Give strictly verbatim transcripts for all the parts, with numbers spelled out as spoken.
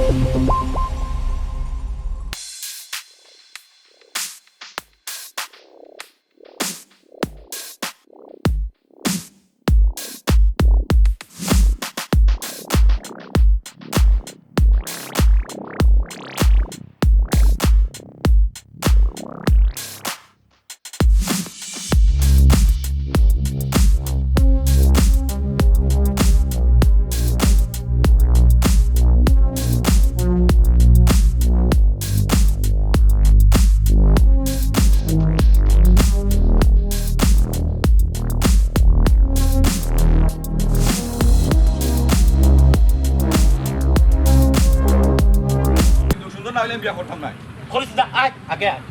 কিন্তু সুন্দর না হইলে আমি বিয়া করতাম না। করিস না, আয়, আগে আয়।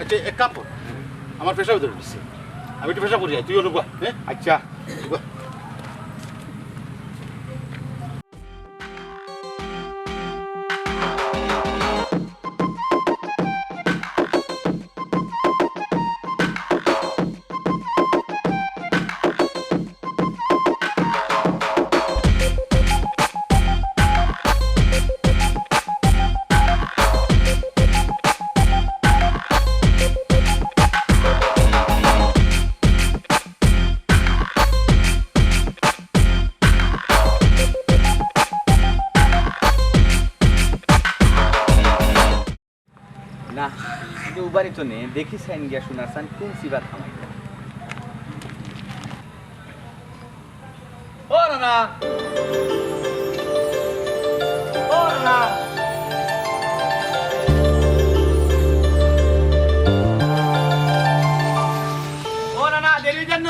আচ্ছা, এক কাম কর, আমার পেশাব ধরে দিচ্ছে, আমি একটু পেশাব করি যাই, তুই অনুবা, হ্যাঁ? আচ্ছা। না, কিন্তু উবারি তো নেই। দেখি সাইন গিয়া শোনা সান কোন সিবার থামাই। ও নানা! ও নানা! ও নানা, দেরি যেন।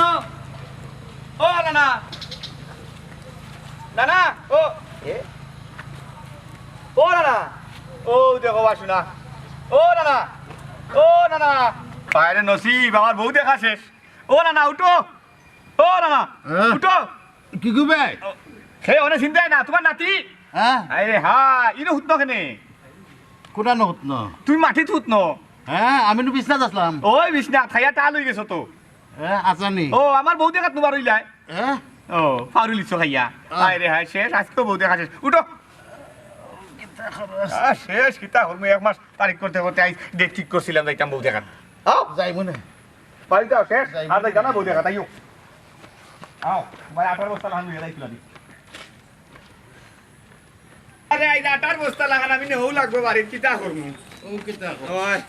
ও নানা! নানা! ও! এ? ও নানা! ও দেখো বাসু না। ও নানা! ও নানা! বাইরে নসিব, আমার বউ দেখা শেষ। ও নানা, উঠো! ও নানা! হ্যাঁ? উঠো! কি করবে? ও, সে অনেক চিন্তায় না, তোমার নাতি? হ্যাঁ? আরে হা, ইনো হুতনো কেনে? কোটা হুতনো? তুমি মাটিত হুতনো? হ্যাঁ, আমি নু বিছনাত আসলাম। ওই বিছনা, খাইয়া টাল হয়ে গেছো তো। হ্যাঁ, আসানি। ও, আমার বউ দেখা তোমার হইলাই। হ্যাঁ? ও, ফাউরি লিছো খাইয়া। আহ। হায় রে হায়, শেষ, আজকেও বউ দেখা শেষ। উঠো। আহ, শেষ, কিতা করমু, এক মাস তারিখ করতে করতে আইজ ডেট ঠিক করছিলাম, যাইতাম বউ দেখাত। আও। যাই মনে। বাড়ি যাও, শেষ। যাই আর মনে। যাইতাম না বউ দেখাত, আইও। আও, ভাই, আটার বস্তা লাগান লইয়া যাইছিলাম। আরে, এই আটার বস্তা লাগান আমি নেও লাগবো বাড়ির, কিতা করমু? ও কিতা কর? ওই।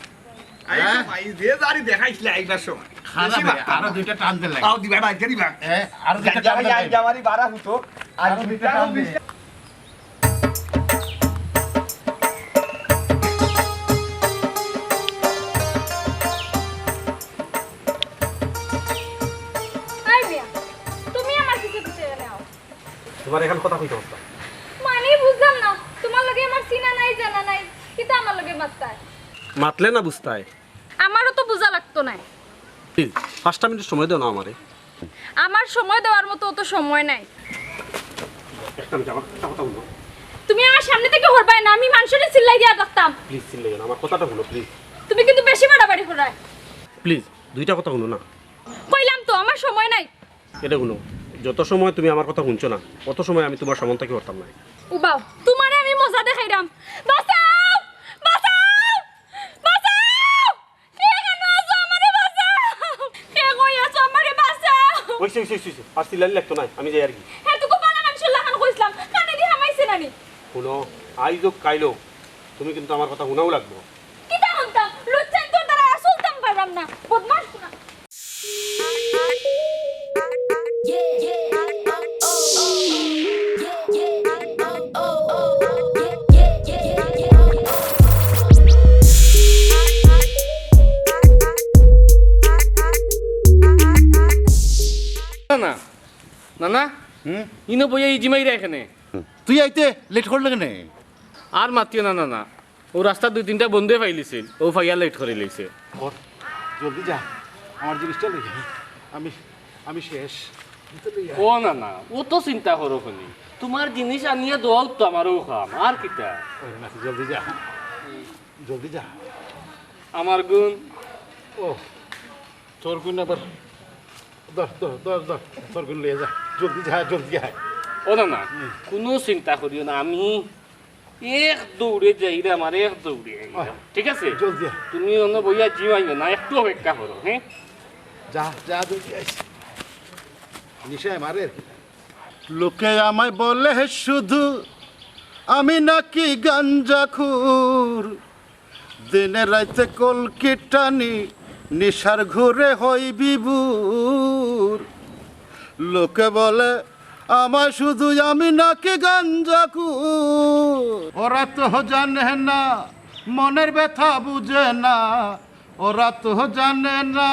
আই হ্যাঁ? তো ভাই, যে জারি দেখাইছিলে আইবার সময়। খারাপ বেশি রে, বাড়তাম আরো না। দুইটা টান দে লাগে। আও দিবা, বাইকে দিবা। এ, আরো দুইটা গাঞ্জা টান দে ভাই, লাগে। আইজ আমারই বাড়া হতো। আর আরো দুইটা দুইটা টান দে। বিশ এই মিয়া, তুমি আমার পিছে পিছে কেনে আও? তোমার এখন কথা কইতে হচ্ছে। মানে বুঝলাম না, তোমার লগে আমার চিনা নাই, জানা নাই, কিতা আমার লগে মাততায়? মাতলে না বুঝতায়। আমারও তো বুঝা লাগতো না। প্লিজ, পাঁচটা মিনিট সময় দেও না আমারে। আমার সময় দেওয়ার মতো অত সময় নাই। একটা মিনিট, আমার একটা কথা বলো। তুমি আমার সামনে থেকে হরবায় না, আমি মানুষরে চিল্লাই দিয়া ডাকতাম। প্লিজ চিল্লাইও না, আমার কথাটা শুনো, প্লিজ। তুমি কিন্তু বেশি বাড়াবাড়ি করায়। প্লিজ, দুইটা কথা শুনো না। কইলাম তো, আমার সময় নাই। এটা শুনো, যত সময় তুমি আমার কথা শুনছো না, অত সময় আমি তোমার সামন থাকি হরতাম না। উবাও, তোমারে আমি মজা দেখাইরাম। বাঁচাও! বাঁচাও! বাঁচাও! কে কেন আছো? আমারে বাঁচাও! কে কই আছো? আমারে বাঁচাও! ওই, সে, সে, সে, সে, আর চিল্লানি লাগতো নাই, আমি যাই আর কি। হে, তুকু বালা মানুষর লাখান কইছলাম, কানে দি হামাইছে নানি? শুনো, আইজ হোক, কাইল হোক, তুমি কিন্তু আমার কথা শুনাও লাগবো। কিতা হুনতাম? লুচ্চাইন্তর দ্বারা আর চলতাম পারলাম না। বদমাশ না। না, না, না, না। হুম? ইনো বইয়া ই জিমাইরা এখানে। তুই আইতে লেট করলে কেনে? আর মাতিও না, না, না। ও রাস্তা দুই তিনটা বন্ধে পাইলিছিল, ও পাইয়া লেট করি লইছে। কর, জলদি যা, আমার জিনিসটা লই যা। আমি, আমি শেষ। আমি তো লই যা। ও না, না, ও তো চিন্তা করো খনি। তোমার জিনিস আনিয়া দেওয়াও তো আমারও কাম, আর কিতা? ওই না, জলদি যা, জলদি যা। আমার গুণ। ও, তোর গুণ আবার ধর, ধর, ধর, ধর, তোর গুণ লইয়া যা, জলদি যা, জলদি আয়। ও না, না, হুম। কোনো চিন্তা করিও না, আমি এক দৌড়ে যাইরাম আর এক দৌড়ে আইরাম। আয়। ঠিক আছে? জলদি আয়। তুমি অনো বইয়া জিমাইও না, একটু অপেক্ষা করো, হ্যাঁ? যা, যা, জলদি আইস। নিশায় মারে। লোকে আমায় বলে শুধু আমি নাকি গাঞ্জাখুর, দিনে রাইতে কলকি টানি, নিশার ঘোরে হই বিভোর। লোকে বলে আমায় শুধু আমি নাকি গাঞ্জাখুর। ওরা তো জানে না, মনের ব্যথা বুঝে না। ওরা তো জানে না,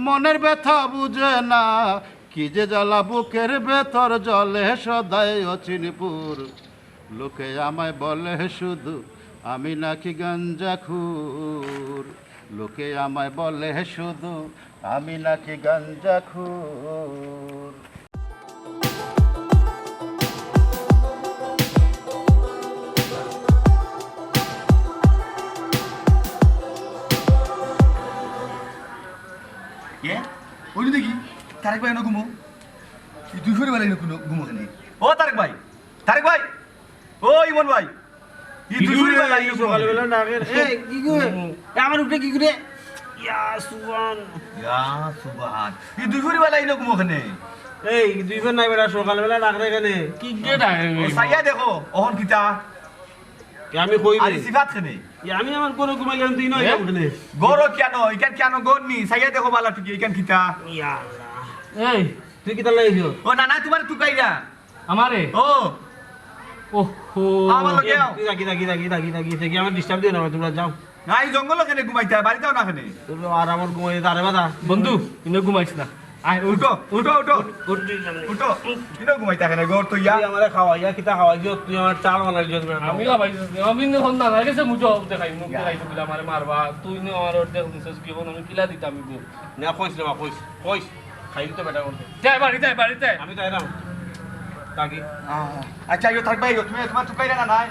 মনের ব্যথা বুঝে না। কি যে জ্বালা বুকের ভেতর জ্বলে সদাই অচিনপুর। লোকে আমায় বলে শুধু আমি নাকি গাঞ্জাখুর। লোকে আমায় বলে শুধু আমি নাকি গাঞ্জাখুর। এ? ওই দেখি, তারেক ভাই এনো ঘুমো। এই দুই ফরি বেলা এনো ঘুমো কেনে? ও তারেক ভাই, তারেক ভাই, ও ইমন ভাই, এই দুই ফরি বেলা এনো ঘুমো কেনে? সকালবেলা ডাকের। এ, কি গো? এ, আমার উপরে কি করে? ইয়া সুবহান। ইয়া সুবহান। এই দুই ফরি বেলা এনো ঘুমো কেনে? এই, দুই ফরি নাই বেটা, সকালবেলা ডাকরে কেনে? কি কে ডাকে? ও, সাইয়া দেখো, অখন কিতা? এ, আমি কই আরে রে? সিফাত কেনে? এ, আমি আমার ঘরো ঘুমাইলাম, তুই নয় এ? কেনে? ঘরো কেনে? ইখান কেনে ঘর নি? সাইয়া দেখো বালা ঠিকই, ইখান কিতা? ইয়া আল্লাহ। এই, তুই কিতা লাগাইছো? ও না, না, তোমার তুকাইরা। আমারে? ও। ওহো। আমার লগে এ, আও। কিতা, কিতা, কিতা, কিতা, কিতা, কিতা, কি আমার disturb দিও না, তোমরা যাও। না, এই জঙ্গলো কেনে ঘুমাইতা? বাড়িত আও না কেনে? তোমরা আর আমার ঘুমাই দিতে আরে বাধা। বন্ধু, ইনো ঘুমাইস না। আয়, উঠ। উঠো, উঠো, উঠো। উঠ, উঠ, উঠ। উঠো। ইনো ঘুমাইতা কেনে? ঘর তো ইয়া। তুই আমারে খাওয়াইয়া, কিতা খাওয়াইছো? তুই আমার চাল বানাইছো, বেটা। আমি খাওয়াইছি। আমি ইনো ফোন না, লাগে সে মুজো দেখাই, মুখ ইয়া। দেখাই তো কিলা আমারে মারবা। তুই ইনো আমার অর্ধেক নিছস কি ফোন, আমি কিলা দিতাম গো? না, কইস রে মা, কইস, কইস। খাইলি তো বেটা করতে। যাই বাড়িত আয়, বাড়িত আয়। আমি যাইরাম। কাকি। আহ, আচ্ছা, ইয়ো থাকবে, ইয়ো, তুমি তোমার তুকাইরা না নাই?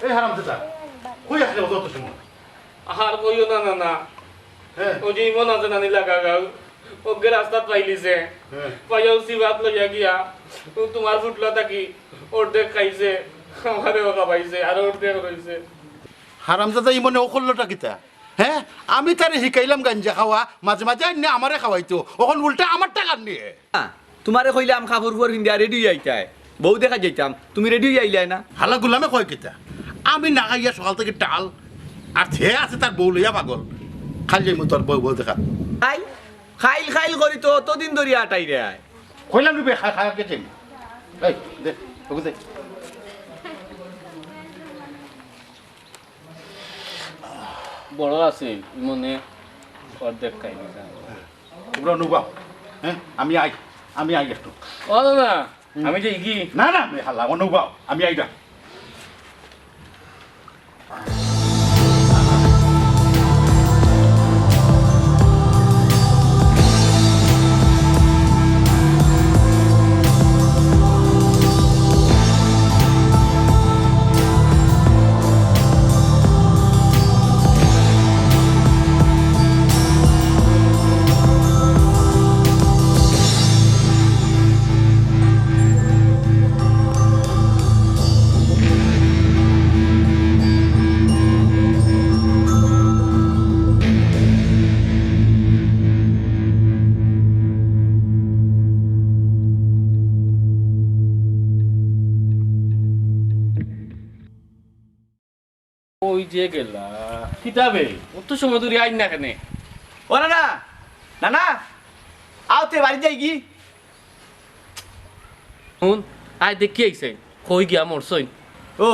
এই হারামজাদা, কই আছলে অত সময়? আর কইও না, না, না। হ্যাঁ। ওই যে ইমন আছে নানি লাগা গাঁও, ওকে রাস্তাত পাইলিছে। হ্যাঁ। পাইয়াও সিবাত লইয়া গিয়া, ও তোমার ফুটলা থাকি অর্ধেক খাইছে, আমারেও খাবাইছে, আর অর্ধেক রইছে। হারামজাদা ইমনে ও করলোটা কিতা? হ্যাঁ? আমি তারে হিকাইলাম গাঞ্জা খাওয়া, মাঝে মাঝে আইন্নে আমারে খাওয়াইতো, অখন উল্টা আমার টাকা নিয়ে। হ্যাঁ, তোমারে কইলাম কাপড় উপর পিন্দিয়া ready অইয়া আইতায়, বউ দেখা যাইতাম, তুমি ready অইয়া আইলায় না। হালা গুলামে কয় কিতা? আমি না খাইয়া সকাল থাকি টাল, আর হে আছে তার বউ লইয়া পাগল। খাইল যাইমু তোর বউ, বউ দেখা। খাইল, খাইল খাইল করি তো অতদিন ধরি আটাইরে আয়। কইলাম নি বে, খাই, খাই, কে চাই? এই, দে, ওকে দে। বড় আছে, মনে অর্ধেক খাই দিছে। তোমরা অনুভব, হ্যাঁ? আমি আই, আমি আই একটু। ও দাদা, হুম। আমি যাই কি? না, না, আমি হালা, অনুভব, আমি আই না। ওই যে গেলা। কিতা বে? অত সময় ধরি আইন না কেনে? ও না, না, না, না, আওতে বাড়ি যাই কি? হুন, আয় দেখি আইছে, কই গিয়া মরছইন। ও,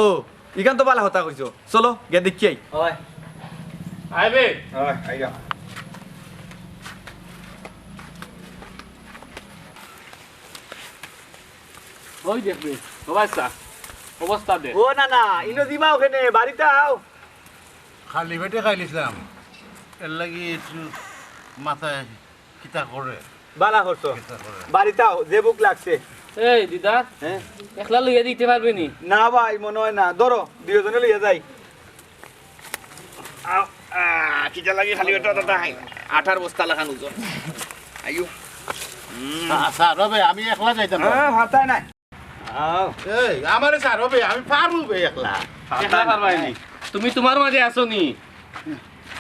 ইখান তো বালা কথা কইছো, চলো গিয়া দেখি আই। ওই। আয় বে। ওই, আইয়া। ওই দেখবে, ও ভাই চা, অবস্থা দে। ও না, না, ইনো দিবা ওখানে, বাড়িত আও। খালি পেটে খাইলিছিলাম। এর লাগি একটু মাথায় কিতা করে? বালা করছো। কিতা করে? বাড়িত আও, যে ভুক লাগছে। এই দিদা, হ্যাঁ? একলা লইয়া দিতে পারবে নি? না ভাই, মনে হয় না। ধরো, দুইজনে লইয়া যাই। আও, আ, কিতা লাগি খালি পেটো দাদা খাই? আটার বস্তা লাখান ওজন। আইও। আ-, স্যার, হবে, আমি একলা যাইতাম না। হ্যাঁ, হাতায় নাই। আও। এই, আমারে স্যার, হবে, আমি পারবো বে একলা। একলা পারবায় নি? তুমি তোমার মাঝে আছো নি?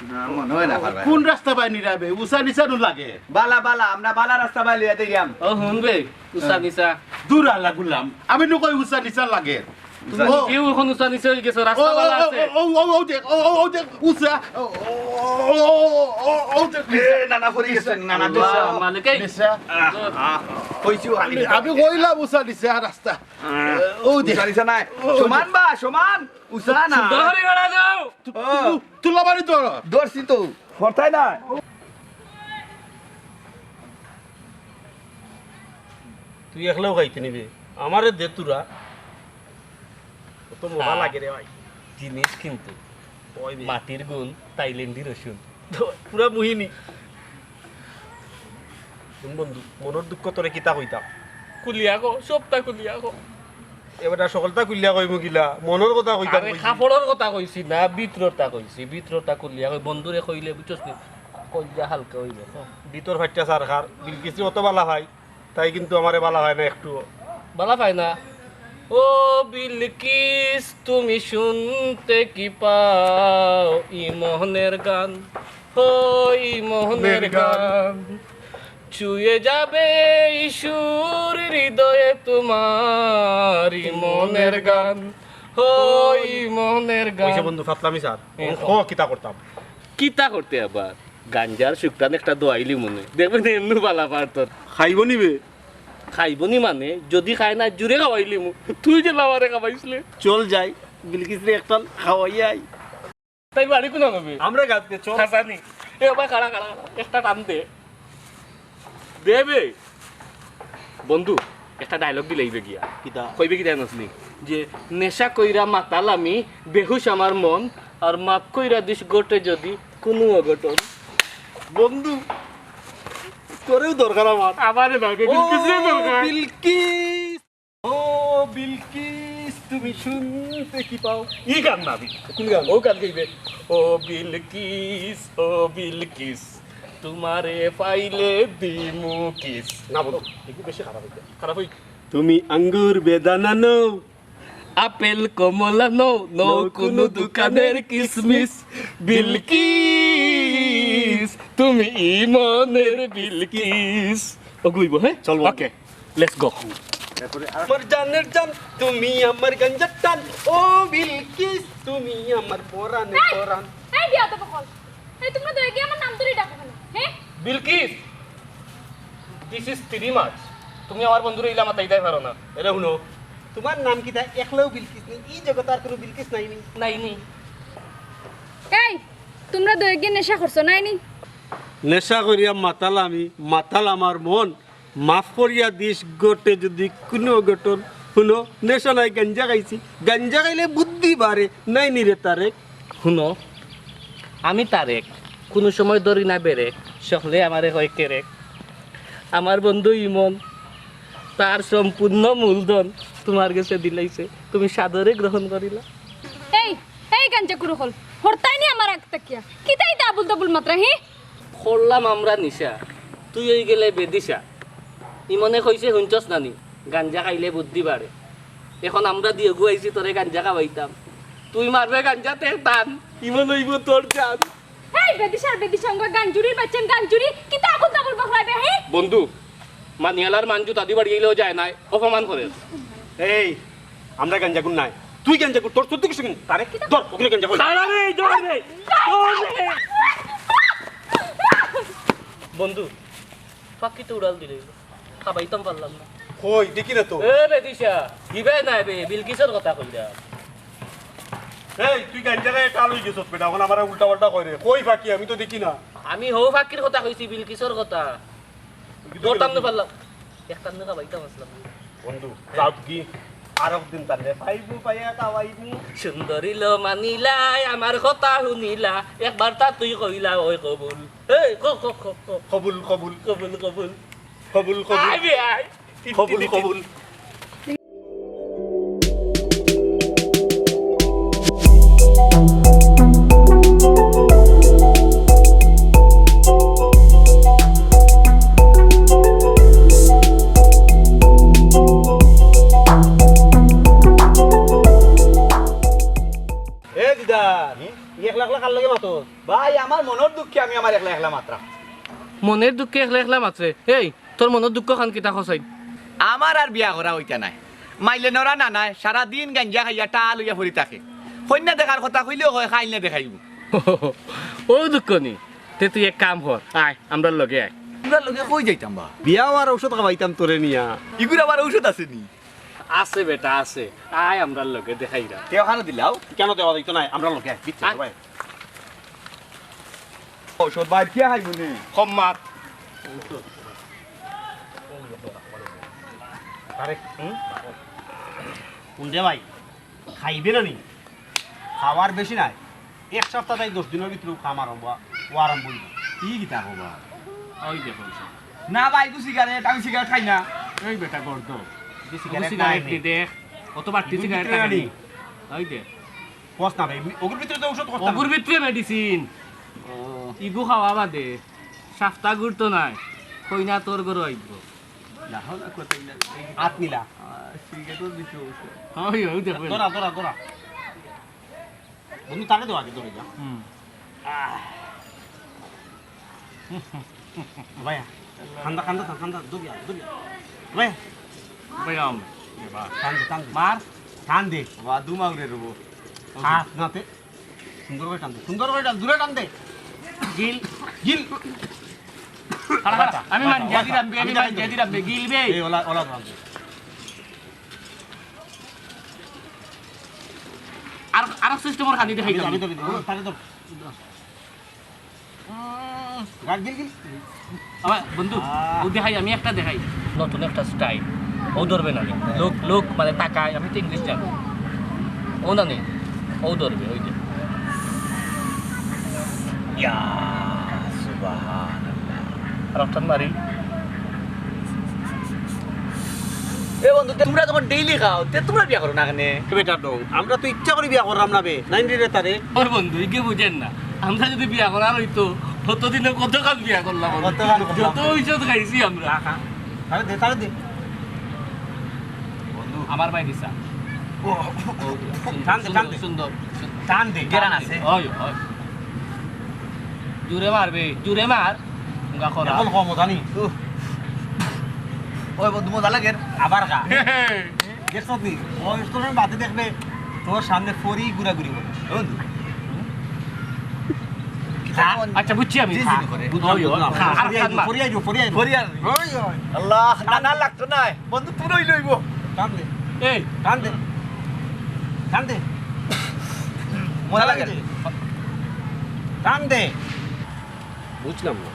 না, মনে হয় না পারবায়। কোন রাস্তা বায় নিরাবে? উষা নিশা নু লাগে। বালা, বালা, আমরা বালা রাস্তা বায় লইয়া দিলাম। ও, হুন বে, উষা নিশা। দূর আলা গুলাম। আমি নু কই উষা নিশা লাগে। তুমি ও। কেউ এখন উষা নিশা হয়ে গেছো, রাস্তা ও, বালা ও, আছে। ও, ও, ও, ও, দেখ, ও, ও, ও, দেখ, উষা। ও, ও, ও, ও, ও, দেখ, এ, নানা পড়ি গেছে, নানা আল্লাহ, দোষা। মালিক, এই। নিশা। আহ, আহ। কইছি ও খালি। আমি কইলাম উষা নিশা রাস্তা। আহ। ও, দেখ। উষা নিশা নাই। ও, ও, সমান দেখ। বা, সমান। উষা না। সুন্দর করে গড়া যাও। তু-, ও। তু-, তুলা বাড়ি তোর। ধরছি তো। ফরতাই না। তুই একলাও খাইতে নিবে, আমারে দে তুরা। কত মজা লাগে রে ভাই। জিনিস কিন্তু ওই বে। মাটির গুণ, থাইল্যান্ডি রসুন। তো পুরা মুহিনী। কোন বন্ধু, মনর দুঃখ তোরে কিতা কইতাম? খুলিয়া কো, সবটা খুলিয়া কো। এবার সকলটা খুলিয়া কইমু গিলা, মনর কথা কইতাম আরে কইছি। কাপড়র কথা কইছি না, ভিতরটা কইছি, ভিতরটা খুলিয়া কই। বন্ধুরে কইলে বুঝছস নি, কইজা হালকা হইবে। ভিতর ফাটিয়া সারখার, বিলকিসরে অত বালা পাই, তাই কিন্তু আমারে বালা পায় না একটুও। বালা পায় না? ও বিলকিস, তুমি শুনতে কি পাও ই মোহনের গান? ও ই মোহনের গান। ছুঁয়ে যাবে ই সুর হৃদয়ে তোমার ই মনের গান। ও ই মনের গান। কইছে বন্ধু, ফাতলামি স্যার। হ্যাঁ। ও, কিতা করতাম? কিতা করতে আবার? গাঞ্জার শুকটান একটা দোয়াইলি মনে। দেখবে না এমনি বালা পারতর। খাইব নিবে? খাইব নি মানে, যদি খায় না, জুরে খাওয়াইলি মু। তুই যে লাওয়ারে খাওয়াইছলে। চল যাই, বিলকিসরে একটান খাওয়াই আই। তাই বাড়ি কোন হবে? আমরা গাছকে চল। হাসানি। এ ভাই, খাড়া, খাড়া, খাড়া। একটা টান দে। দেবে। বন্ধু, একটা ডায়লগ দিলে ইবে গিয়া। কিতা? কইবে কি জানোস নি? যে, "নেশা কইরা মাতাল আমি, বেহুশ আমার মন, আর মাফ কইরা দিস ঘটে যদি কোনো অঘটন।" বন্ধু, তোরেও দরকার আমার। আমারে না, ও, বিলকিসের দরকার। বিলকিস। ও বিলকিস, তুমি শুনতে কি পাও? ই গান না, বিল-, কোন গান? ও গান গাইবে। ও বিলকিস, ও বিলকিস, তোমারে পাইলে দিমু কিস। না বন্ধু, একটু বেশি খারাপ হইছে। খারাপ হই। তুমি আঙ্গুর বেদানা নও, আপেল কমলা নও, নও নও কোনো কোনো দোকানের দোকানের কিসমিস। বিলকিস, তুমি ইমনের বিলকিস। ও গুইব, হ্যাঁ? চল বন্ধু। ওকে। Let's go. তারপরে আর আমার জানের জান, তুমি আমার গাঞ্জার টান। ও বিলকিস, তুমি আমার পরানে এই, পরান। এই বিয়াদব অকল। এই তোমরা দুইওগিয়ে আমার নাম ধরি ডাকো কেনে? হ্যাঁ? Bilkis, this is three much. তুমি আমার বন্ধুরে ইলা মাতাইতায় পারো না। এরে হুনো, তোমার নাম কিতা? একলাও বিলকিস নি? ই জগতে আর কোনো বিলকিস নাই নি? নাই নি। এই, তোমরা দুইওগিয়ে নেশা করছো নাই নি? নেশা করিয়া মাতাল আমি, মাতাল আমার মন। মাফ করিয়া দিস ঘটে যদি কোনো অঘটন। হুনো, নেশা নাই, গাঞ্জা খাইছি। গাঞ্জা খাইলে বুদ্ধি বাড়ে, নাই নি রে তারেক? হুনো, আমি তারেক, কোনো সময় ধরি না বেরেক, সকলে আমারে কয় কেরেক। আমার বন্ধু ইমন তার সম্পূর্ণ মূলধন তোমার গেছে দিলাইছে, তুমি সাদরে গ্রহণ করিলা। এই, এই গাঞ্জা কুরুকল, হরতাই নি আমার আগ তাকিয়া। কিতা ইতা আবুল তাবুল মাতরা, হি? করলাম আমরা নিশা, তুই অই গেলে বেদিশা। ইমনে কইছে হুনছস না নি, গাঞ্জা খাইলে বুদ্ধি বাড়ে। এখন আমরা দুইওগু আইছি তোরে গাঞ্জা খাওয়াইতাম। তুই মারবে গাঞ্জাত এক টান, ইমন অইব তোর জান। এই বেদিশার বেদিশা অঙ্গ গাঞ্জুরির বাচ্চান গাঞ্জুরি, কিতা আবুল তাবুল বকরায় বে, হে? বন্ধু, মানিয়ালার মান জুতা দি বাড়ি আইলেও যায় নায়, অপমান করে। এই, আমরা গাঞ্জাকুর নায়, তুই গাঞ্জাকুর, তোর চোদ্দ কিসে কিন? তারে ধর, ওখানে গাঞ্জা কই? দাঁড়া রে, ধর রে, ধর রে। বন্ধু, পাখি তো উড়াল দিলে, খাবাইতাম পারলাম না। কই, দেখি না তো। এ বেদিশা, ইবে নায় বে, বিলকিসর কথা কইরা। এই, তুই গাঞ্জা খাইয়া টাল অই গেছস বেটা, এখন আমারে উল্টা পাল্টা কয় রে। কই পাখি, আমি তো দেখি না। আমি হউ পাখির কথা কইছি, বিলকিসর কথা। ধরতাম না পারলাম। এক টান খাবাইতাম আসলাম। বন্ধু, যাও কি? আরক দিন তারে পাইবো, পাইয়া খাওয়াইবো। সুন্দরী লো মানিলায় আমার কথা হুনিলা, একবার তা তুই কইলা ওই কবুল। এই, ক, ক, ক, ক। কবুল, কবুল। কবুল, কবুল। কবুল, কবুল। আয় বে, আয়। কবুল, কবুল। এ দিদার, হুম? ই একলা একলা কার লগে মাতো? ভাই, আমার মনর দুঃখে আমি আমার একলা একলা মাতরাম। মনর দুঃখে একলা একলা মাতরে? এই, তোর মনর দুঃখ খান কিতা কছাইন? আমার আর বিয়া করা অইতা নায়। মাইলে নরা না নাই, সারা দিন গাঞ্জা খাইয়া টাল অইয়া পড়ি থাকে। কইন্যা দেখার কথা কইলেও কয়, খাইল না দেখাইবো। অউ দুঃখ নি? তে তুই এক কাম কর, আয়, আমরার লগে আয়। আমরার লগে কই যাইতাম বা? বিয়া অওয়ার ঔষধ খাওয়াইতাম তোরে নিয়া। ইগুর আবার ঔষধ আছে নি? আছে বেটা, আছে। আয়, আমরার লগে দেখাইরাম। তে অখানো দিলাও। কেনে দেওয়া যাইতো নায়? আমরার লগে আয়, ভিতরে আয়। ভাই। ঔষধ বাইর কিয়া খাইবো নি? কম মাত। আরে, হুম? কোন দে ভাই? খাইবে না নি? খাওয়ার বেশি নাই। এক সপ্তাহ তাই দশ দিনর ভিতরে কাম আরম্ভ, ও আরম্ভ অইবো। কি কিতা কবা? ওই দেখো, ওই দেখো। না ভাই, এগু সিগারেট, আমি সিগারেট খাই না। এই বেটা গর্দ। এগু সিগারেট সিগারেট নাই নি নি। দেখ, অত বাড়তি অগুর সিগারেট ভিতরে থাকে নি। নি। ওই দেখ। কস না ভাই, অগুর ভিতরে তো ঔষধ করতাম। অগুর ভিতরে মেডিসিন। ও। ইগু খাওয়া বাদে, সাপ্তা ঘুরতো নাই। কইনা তোর ঘরো আইবো। না, না, কথা না। আত মিলা। আহ, সিগারেটর ভিতরে ঔষধ। ওই, ওই দেখো। ধরা, ধরা, ধরা। বন্ধু, তারে দেও আগে, ধরে যা। হুম। আহ। ভাইয়া, খান্দা, খান্দা, খান্দা, দৌড়িয়া, দৌড়িয়া। ভাইয়া। ভাইয়া, আম, এ বা। টান দে, টান দে। মার। টান দে। বা, দু মাউরে রবো। হাত নাতে। সুন্দর করি টান দে, সুন্দর করি টান, জুরে টান দে। গিল। গিল। খাড়া, খাড়া। আমি মাঞ্জা দিরাম বে, আমি আমি মাঞ্জা দিরাম বে, গিল বে। এই ওলা, ওলা টান দে। আর, আর সিস্টেমর খানি দেখাই আমি, আমি তো, আমি তো, তাহলে তো। উম, গাছ গিল গিল। আবার বন্ধু, আহ। ও দেখাই, আমি একটা দেখাই। নতুন একটা স্টাইল। ও ধরবে না রে। লোক, লোক মানে তাকায়, আমি তো ইংলিশ জানি। ও না নি, ও ধরবে, ওই যে। ইয়া, সুবহানাল্লাহ। আর একটা মারি। এ বন্ধু, তে তুমরা যখন ডেইলি খাও, তে তুমরা বিয়া করো না কেনে? এ বেটা ডং, আমরা তো ইচ্ছা করি বিয়া কররাম না বে, নাইন রে তারে। ওর বন্ধু, ইগে বুঝের না, আমরা যদি বিয়া করার অইতো, অতদিনে কতখান বিয়া করলাম আমরা। কতখান করলাম। যত ঔষধ খাইছি আমরা। খা, খা। তারে দে, তারে দে। বন্ধু। আমার ভাই দিছা। ও, ও, টান দে, টান দে। সুন্দর, সুন্দর। টান দে। গেরান আছে। ওই, ওই। জুরে মারবে, জুরে মার। মুঙ্গা করা। এখন কম জানি। উহ। ওই বন্ধু, মজা লাগে। আবার খা। দেখছস নি? ও স্টেশন বাদে দেখবে, তোর সামনে ফরি ঘুরাঘুরি করে। ওই বন্ধু। খা। আচ্ছা, বুঝছি আমি। জি, জি, খা। করে। বুঝলাম, ওই, ওই, বুঝলাম। খা, আর ফরি খান আইবো, মার। ফরি আইবো, ফরি আইবো। ফরি আর। ওই, ওই। আল্লাহ, না, না, লাগতো না। বন্ধু, তুই রই লইবো। টান দে। এই। টান দে। টান দে। মজা লাগে। টান দে। বুঝলাম না,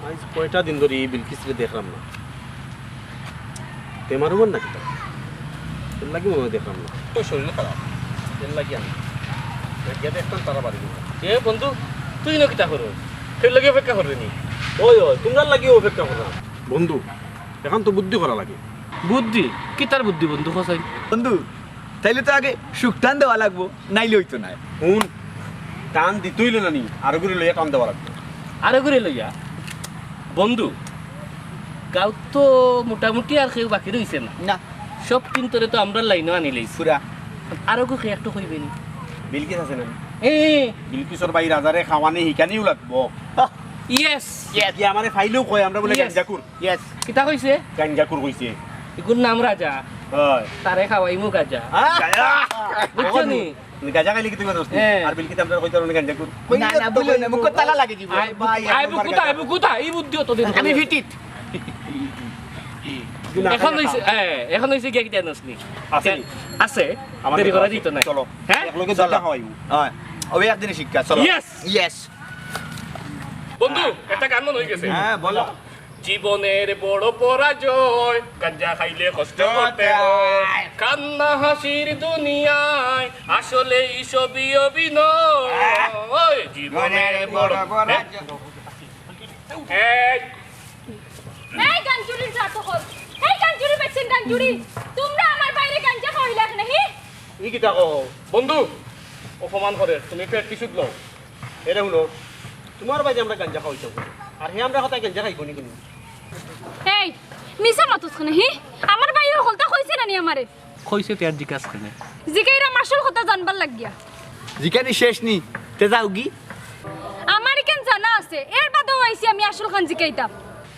আইজ কয়টা দিন ধরি ই বিলকিসরে দেখলাম না। বেমার অইবো নাকি তার? এর লাগি মনে অয় দেখলাম না। তোর শরীর খারাপ, এর লাগি আমি। গিয়া দেখতাম তারা বাড়ি গেছে। এ বন্ধু, তুই ইনো কিতা করস? কেউর লাগি অপেক্ষা কররে নি? ওই, ওই, তুমরার লাগি অপেক্ষা কররাম। বন্ধু, এখন তো বুদ্ধি করা লাগে। বুদ্ধি? কিতার বুদ্ধি বন্ধু, কছাইন? বন্ধু, তাইলে তো আগে সুখ টান দেওয়া লাগবো, নাইলে অইতো নায়। হুন, টান দিতে অইলে না নি, আরোগুরে লইয়া টান দেওয়া লাগবো। আরোগুরে লইয়া? বন্ধু, গাঁওত তো মোটামুটি আর কেউ বাকি রইছে না। না। সব তিনতরে তো আমরার লাইনো আনিলাইছি। পুরা। আরোগু কে একটু কইবে নি? বিলকিস আছে না নি? এ, এ। বিলকিসর ভাই রাজারে খাওয়ানি হিকানিও লাগবো। Yes। Yes। কি আমারে ফাইলেও কয় আমরা বুলে Yes। গাঞ্জাকুর। Yes। কিতা কইছে? গাঞ্জাকুর কইছে। ইগুর নাম রাজা। হয়। তারে খাওয়াইমু গাজা। হ্যাঁ? গাজা। বুঝছো নি? তুমি গাজা খাইলে কি তুমি দোস্ত? হ্যাঁ। আর বিলকিস আমরা কইতাম না গাঞ্জাকুর। না, না, বুঝো না, মুখো তালা লাগি দিব। আই, ভাই, আই, একবার বুকুতা, গাজা। আই, বুকুতা, ই বুদ্ধি অত দিন আমি খালি। ফিটিট। না, এখন না, হইছে, না। হ্যাঁ, এখন হইছে গিয়া কিতা জানোস নি? আছে নি? আছে। আমার দেরি কাছে করা আছে। দিত না। চলো। হ্যাঁ? এক লগে চলো। দুইটা খাওয়াইমু। হ্যাঁ। ওই একদিনে শিক্ষা, চলো। Yes। Yes। বন্ধু, একটা গান মনে হয়ে গেছে। হ্যাঁ, বলো। জীবনের বড় পরাজয়, গাঞ্জা খাইলে কষ্ট করতে হয়। কান্না হাসির দুনিয়ায়, আসলে সবই অভিনয়। ওই জীবনের বড় পরাজয়। এই, এই গাঞ্জুরির জাত হল, এই গাঞ্জুরি বেচছেন গাঞ্জুরি, তোমরা আমার বাইরে গাঞ্জা খাওয়াইলা কেনে? ই কিতা কও? বন্ধু, অপমান করে, তুমি পেট পিছুত লও। এরে হুনো, তুমার বাইরে আমরা গাঞ্জা খাওয়াইতাম, আর হে আমরার কথায় গাঞ্জা খাইবো নি কুনু? এই, মিছা মাতস কেনে, হি? আমার বাইরে হকলতা কইছে না নি আমারে? কইছে তে আর জিকাস কেনে? জিকাইরাম আসল কথা জানবার লাগিয়া। জিকানি শেষ নি, তে যাওগি। আমার ইখান জানা আছে, এর বাদেও আইছি আমি আসল খান জিকাইতাম।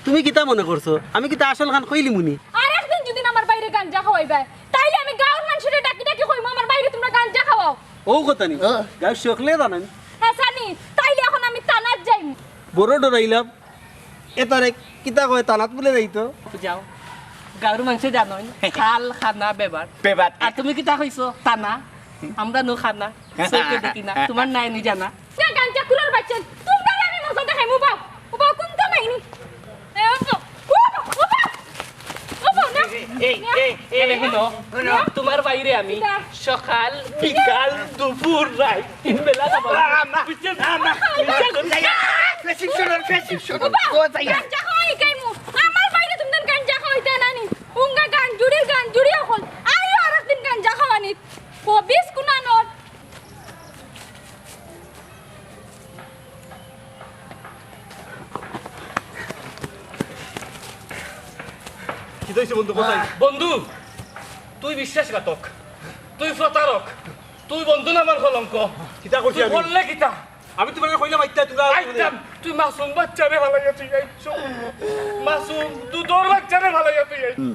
তুমি কিতা মনে করছো? আমি কিতা আসল খান কইলিমু নি? আর একদিন যদি আমার বাইরে গাঞ্জা খাওয়াইবায়, তাইলে আমি গাঁওর মানষরে ডাকি ডাকি কইমু, "আমার বাইরে তুমরা গাঞ্জা খাওয়াও।" অউ কথা নি? হ্যাঁ। গাঁওর সকলে জানইন। হ্যাঁ, জানি। তাইলে এখন আমি থানাত যাইমু। বড় ডরাইলাম। এতারে কিতা কয়, থানাত বুলে যাইতো? যাও। গাঁওর মানষে জানইন, খাল, খানা, বেবার। বেবার। আর তুমি কিতা কইছো? থানা? আমরা নু খানা। চউখে দেখি না। তুমার নাই নি জানা। না, গাঞ্জা কুলার বাচ্চা, তুমরারে আমি মজা দেখাইমু, উবাও, উবাও, কুন্তা নাই নি। এ, উবাও, উবাও, উবাও, উবাও, না। এই, এই, এই, এরে হুনো, হুনো। তুমার বাইরে আমি কিতা? সকাল, বিকাল, দুপুর, রাইত, তিন বেলা খাবার। না, না, বুঝছো? না, না। বুঝছো? যাইয়া, ফেসিপ শুনো, ফেসিপ শুনো। উবাও, ও, যাইয়া। গাঞ্জা খাওয়াই খাইমু। আমার বাইরে তুমরারে গাঞ্জা খাওয়াইতা না নি। উঙ্গা গাঞ্জুরির গাঞ্জুরি অকল। আইও আরেকদিন গাঞ্জা খাওয়ানিত। খবিস কুনানোর। কিতা অইছে বন্ধু, কোথায়? বন্ধু, তুই বিশ্বাসঘাতক, তুই প্রতারক, তুই বন্ধু নামর কলঙ্ক। কিতা করছি তুই আমি? করলে কিতা? আমি তুমারে কইলাম আইতা, তুমরা আইতাম, তুই মাসুম বাচ্চারে ফালাইয়া তুই আইছো। মাসুম দুধর বাচ্চারে ফালাইয়া তুই আইছো।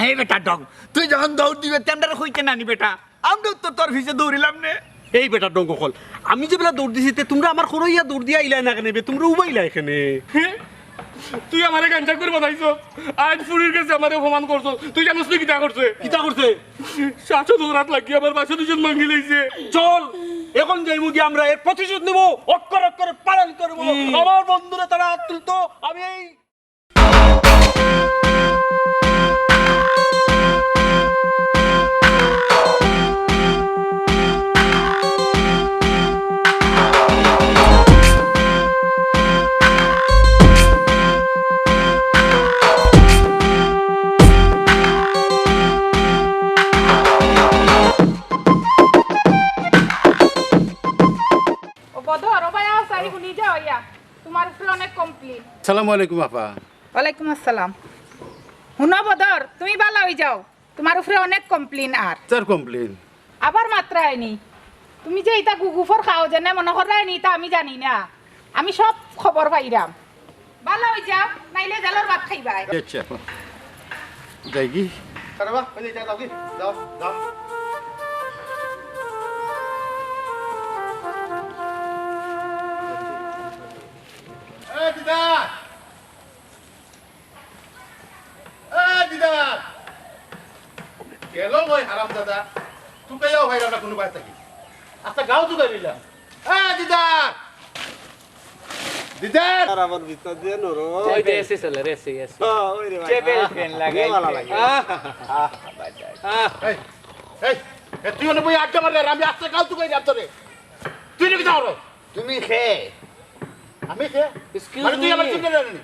এই বেটা ডং, তুই যখন দৌড় দিবে, তে আমরারে কইতে না নি বেটা। আমরাও তো তোর পিছে দৌড়িলাম নে। এই বেটা ডং অকল, আমি যে বেলা দৌড় দিছি, তে তুমরা আমার খরইয়া দৌড় দিয়া আইলায় না কেনে বে? তুমরা উবাইলায় কেনে? হে? তুই আমারে গাঞ্জাখুর বানাইছস, আইজ ফুরির গেছে আমারে অপমান করছস। তুই জানোস নি কিতা করছে? কিতা করছে? শাসন ধরাত লাগি আমার বাসা দুজন ভাঙ্গি লাইছে। চল, এখন যাইমু গিয়া আমরা এর প্রতিশোধ নিমু, অক্ষরে অক্ষরে পালন করমু। হুম। আমার বন্ধুরে তারা আত তুলতো, আমি এই ও বদর, ও ভাই, আও, চাই হুনি যাও ইয়া। তুমার উপরে অনেক complain। আসসালামু আলাইকুম, আপা। ওয়ালাইকুম আসসালাম। হুনো বদর, তুমি ভালা অই যাও, তুমার উপরে অনেক complain আর। কিতার complain? আবার মাতরায় নি। তুমি যে ইতা গুগুফর খাও, যেনে মনো কররায় নি, ইতা আমি জানি না। আমি সব খবর পাইরাম। ভালা অই যাও, নাইলে জেলর ভাত খাইবায়। আচ্ছা। যাইগি? আরে বাহ, ওই যে যাও, যাও, যাও, যাও। এই দিদা! এ দিদার! গেল কই হারামজাদা? তুকাইয়াও পাইরাম না কুনু বায় থাকি। আস্তা গাঁও তুকাই দিলাম। এ দিদার! দিদার! আর আমার ভিতর দিয়ে নরম। ওই যে এসি চলে, এসি, এসি। হ্যাঁ, ওই রে ভাই। টেবিল ফ্যান লাগাই। ভালো লাগে। আহ! আহ! এই, এই, এ, তুই অনো বই আড্ডা মারলে, আর আমি আস্তা গাঁও তুকাই দিলাম তোরে। তুই নাকি যাও রে? তুমি খে? আমি খে? Excuse মানে তুই আমার me। চিনতে জানি?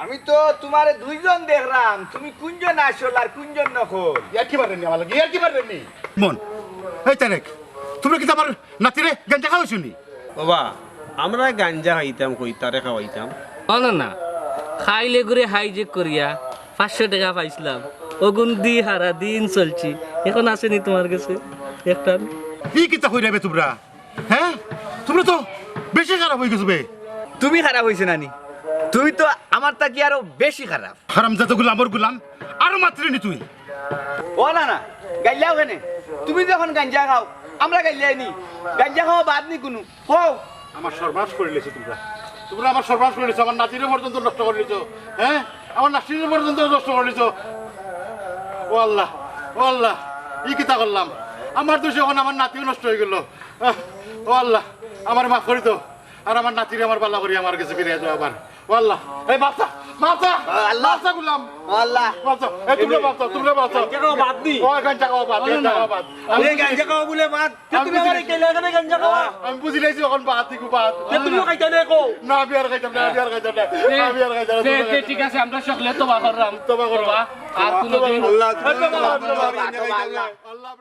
আমি তো তুমারে দুইজন দেখরাম, তুমি কুনজন আসল আর কুনজন নকল? ইয়ার কি মাররেনি আমার লগে? ইয়ার কি মাররেনি? মন, এই তারেক, তুমরা কিতা আমার নাতিরে গাঞ্জা খাওয়াইছো নি? ওবা, আমরা গাঞ্জা খাইতাম কই, তারে খাওয়াইতাম। ও না না, খাইলে ঘুরে হাইজেক করিয়া পাঁচশো টেকা পাইছলাম, অগুন দি হারা দিন চলছি, এখন আছে নি তুমার গেছে একটান? ই কিতা কইরায় বে তুমরা? হ্যাঁ? তুমরা তো বেশি খারাপ অই গেছো বে। তুমি খারাপ অইছো না নি? তুমি তো আমার থাকি আরো বেশি খারাপ। হারামজাদা গুলামর গুলাম, আরো মাতরে নি তুই। ও না না, গাইল্লাও কেনে? তুমি যখন গাঞ্জা খাও, আমরা গাইল্লাই নি? গাঞ্জা খাওয়া বাদ নি কুনু? হও। আমার সর্বনাশ করিলাইছো তুমরা। তুমরা আমার সর্বনাশ করিলাইছো, আমার নাতিরে পর্যন্ত নষ্ট করিলাইছো। হ্যাঁ? আমার নাতিরে পর্যন্ত নষ্ট করিলাইছো। ও আল্লাহ, ও আল্লাহ, ই কিতা করলাম? আমার দোষে এখন আমার নাতিও নষ্ট অই গেল। আহ, ও আল্লাহ, আমারে মাফ করি দেও। আর আমার নাতিরে আমার ভালা করি আমার গেছে ফিরাইয়া দেও আবার। ও আল্লাহ, এই বাচ্চা, মাফ চা। আল্লাহ। মাফ চা গুলাম। আল্লাহ। মাফ চা। এ, তুমরা মাফ চা, তুমরা মাফ চা। গাঞ্জা খাওয়া বাদ নি? ও, গাঞ্জা খাওয়া বাদ, গাঞ্জা খাওয়া বাদ। এ, গাঞ্জা খাওয়া বুলে বাদ। তে তুমি আমার এই কেলে এখানে গাঞ্জা খাওয়া? আমি বুঝি লাইছি, অখন বাদ দিগু বাদ। তে তুমিও খাইতা না কও? না, আমি আর খাইতাম না, আমি আর খাইতাম না। আমি আর খাইতাম না, তে, তে, ঠিক আছে, আমরা সকলে তওবা করলাম। তওবা করো। তওবা। আর কোনোদিন আল্লাহ, আল্লাহ, আল্লাহ, আল্লাহ, আল্লাহ।